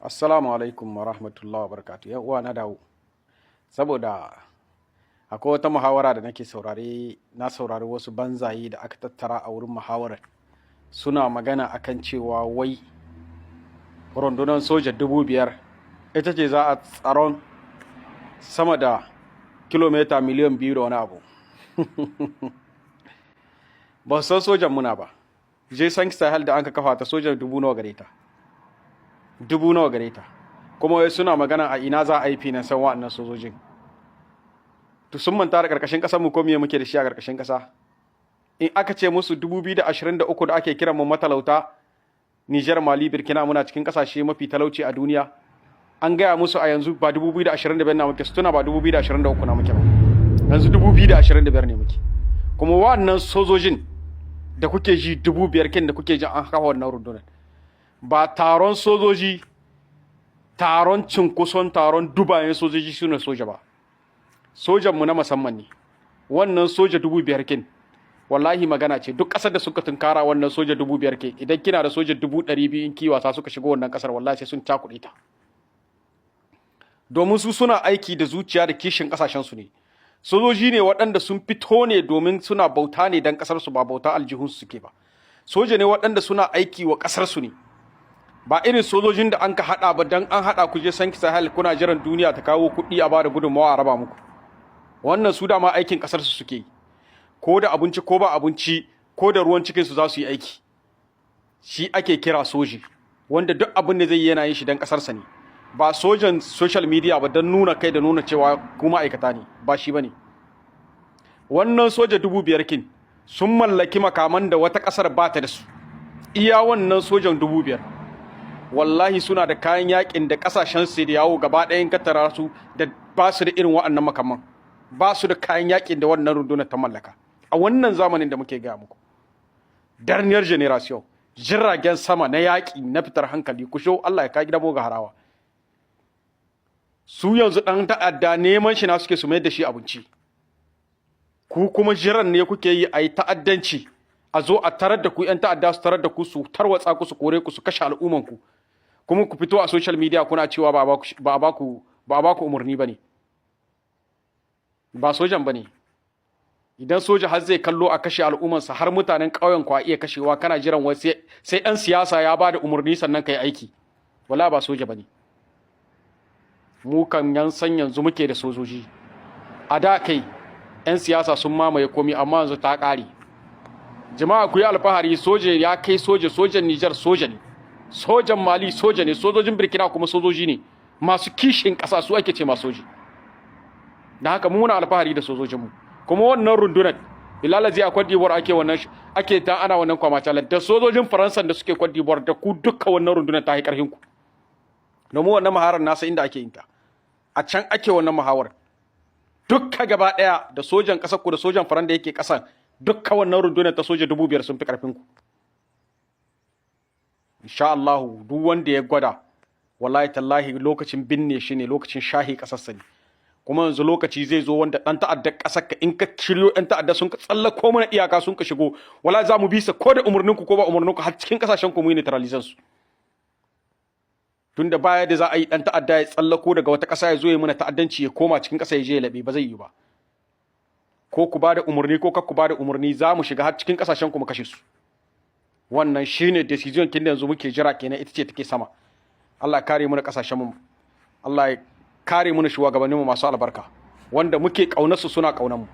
Assalamu alaikum wa rahmatullahi wa barakatuh. 'Yan uwa, na dawo. Saboda akwai wata muhawara da nake saurare, na saurari wasu banzaye da aka tattara a wurin muhawarar. Suna magana akan cewa wai rundunar soja 5,000 ita ce za a tsaron sama da kilomita miliyan 2 da wani abu. Ba su san sojan muna ba. G5 Sahel da an ka kafa ta, sojan dubu nawa gare ta? Dubu nawa gare ta? Kuma wai suna magana a ina za a yi finansan wa'annan sojojin. To, sun manta da karkashin kasar mu ko miye muke da shi a karkashin kasa? In aka ce musu 2023 da ake kiran mu matalauta, Niger, Mali, Burkina, muna cikin kasashe mafi talauci a duniya. An gaya musu a yanzu ba 2025 na muke, su tuna ba 2023 na muke ba. Yanzu 2025 ne muke. Kuma wa'annan sojojin da kuke ji 5,000 kin da kuke ji an kafa wannan rundunar, ba taron sojoji, taron cinkoson taron dubayen sojoji suna soja ba. Sojanmu na musamman ne. Wannan soja 5,000 kin, wallahi magana ce. Duk ƙasar da suka tunkara, wannan soja 5,000 ke, idan kina da soja 200,000, in kiwasa suka shigo wannan ƙasar, wallahi sai sun cakuɗe ta, domin su suna aiki da zuciya da kishin ƙasashensu ne. Sojoji ne waɗanda sun fito ne domin suna bauta ne don ƙasarsu, ba bauta aljihunsu suke ba. Soja ne waɗanda suna aiki wa ƙasarsu ne, ba irin sojojin da an ka haɗa ba don an haɗa ku G5 Sahel, kuna jiran duniya ta kawo kuɗi a bada gudunmawa a raba muku. Wannan su dama aikin ƙasarsu suke yi, ko da abinci ko ba abinci, ko da ruwan cikinsu za su yi aiki. Shi ake kira soji, wanda duk abin da zai yi yana yin shi don ƙasarsa ne, ba sojan social media ba, don nuna kai da nuna cewa ku ma'aikata ne, ba shi ba ne. Wannan soja 5,000 kin sun mallaki makaman da wata ƙasar ba ta da su. Iya wannan sojan 5,000, wallahi suna da kayan yakin da kasashen su da yawo gaba ɗayan kattara su da ba su da irin wa'annan makaman, ba su da kayan yakin da wannan rundunar ta mallaka a wannan zamanin da muke gaya muku. Dernière génération, jiragen sama na yaƙi na fitar hankali. Ku sho Allah ya ka gida ga harawa. Su yanzu ɗan ta'adda neman shi na suke su mai da shi abinci. Ku kuma jiran ne kuke yi a yi ta'addanci, a zo a tarar da ku, 'yan ta'adda su tarar da ku, su tarwatsa ku, su kore ku, su kashe al'ummanku, kuma ku fito a social media kuna cewa ba a baku umarni ba ne. Ba sojan ba ne. Idan soja har zai kallo a kashe al'ummansa, har mutanen ƙauyen ku a iya kashewa, kana jiran wai sai ɗan siyasa ya ba da umarni sannan ka yi aiki, wala ba soja ba ne. Mu kan yan san yanzu muke da sojoji. A da kai 'yan siyasa sun mamaye komi, amma yanzu ta ƙare. Jama'a, ku yi alfahari. Soja ya kai soja. Sojan Nijar soja ne, sojan Mali soja ne, sojojin Burkina kuma sojoji ne masu kishin ƙasa. Su ake ce ma soji. Da haka mu muna alfahari da sojojinmu. Kuma wannan rundunar, bilalazi, a Cote d'Ivoire ake wannan, ake ta ana wannan kwamacala da sojojin Faransa da suke Cote d'Ivoire da ku dukka, wannan rundunar ta yi karfin ku, domin wannan muhawarar nasa inda ake yin ta, a can ake wannan muhawar. Dukka gaba daya, da sojan ƙasar ku da sojan Faransa da yake ƙasan, dukka wannan rundunar ta soja 5,000 sun fi karfin ku, insha Allah. Duk wanda ya gwada, wallahi tallahi lokacin binne shi ne, lokacin shahi ƙasarsa ne. Kuma yanzu lokaci zai zo wanda ɗan ta'addar ƙasar ka, in ka shiryo ɗan ta'adda sun ka tsallako mana iyaka sun ka shigo, wala za mu bisa ko da umarninku ko ba umarninku, har cikin ƙasashen ku mu yi neutralizan su. Tunda baya da za a yi ɗan ta'adda ya tsallako daga wata ƙasa ya zo ya mana ta'addanci, ya koma cikin ƙasa ya je ya laɓe, ba zai yi ba. Ko ku ba da umarni ko kar ku ba da umarni, za mu shiga har cikin ƙasashen ku mu kashe su. Wannan shine decision kin da yanzu muke jira kenan, ita ce take sama. Allah ya kare mu da kasashen mu, Allah ya kare mu da shugabannin mu masu albarka, wanda muke kaunar su, suna kaunar mu.